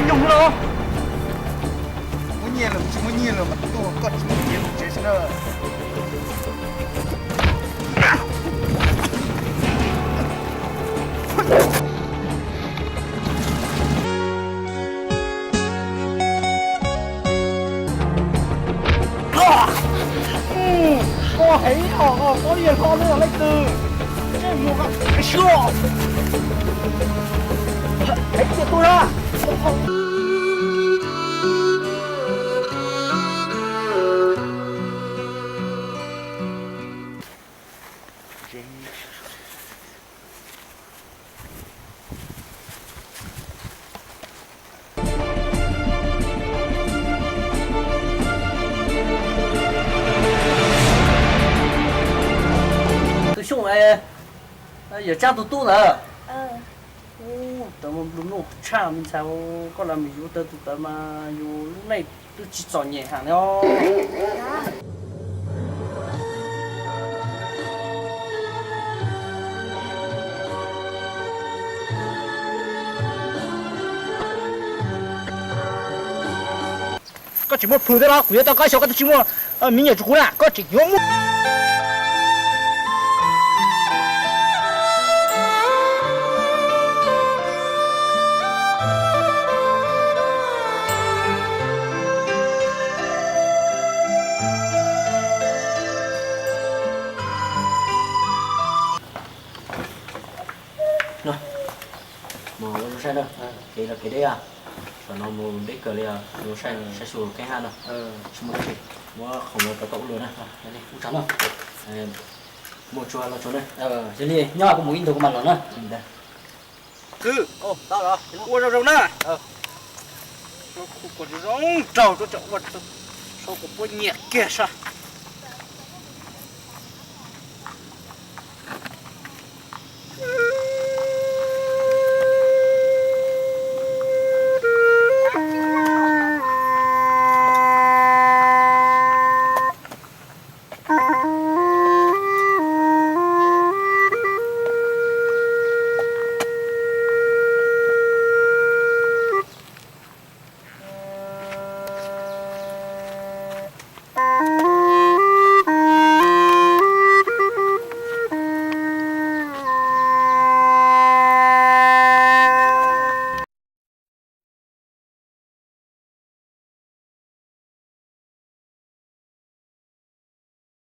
Nyob los muab nyiaj los tsis muab nyiaj los mas tuag, koj tsis muaj nyiaj los tsev xwb na. Koj heev os, koj yeej hlo lub leej twg. Ntsej muag koj heev tiag tuaj na. Tus xyooj, yawm Tsaab tus tub ntawd. Ub, tau nplua nuj tshaj me ntxhais, koj lam mus yuav tau tus ntawd mas yus lub neej twb tsis txom nyem heev li os. Koj tseem muaj plhus thiab los? Kuv yuav tau koj xyov koj twb tsis muaj me nyuam rau kuv na, koj tseem yuav muaj. Mus ua zoo saib na, kev los kev deb, tam no mus deb kawg li, ua zoo saib, saib xyuas keeb hab no. Tsis muaj dab tsi, muab khoom los rau koj ua luag na. Mus tsuag los tsuag na. Yog li nyob kuv mus ib ntus kuv mam los na. Kwv, ua zoo zoo na. Kuv zoo zoo raug, ua sau kuv puab nyiam kiag sas.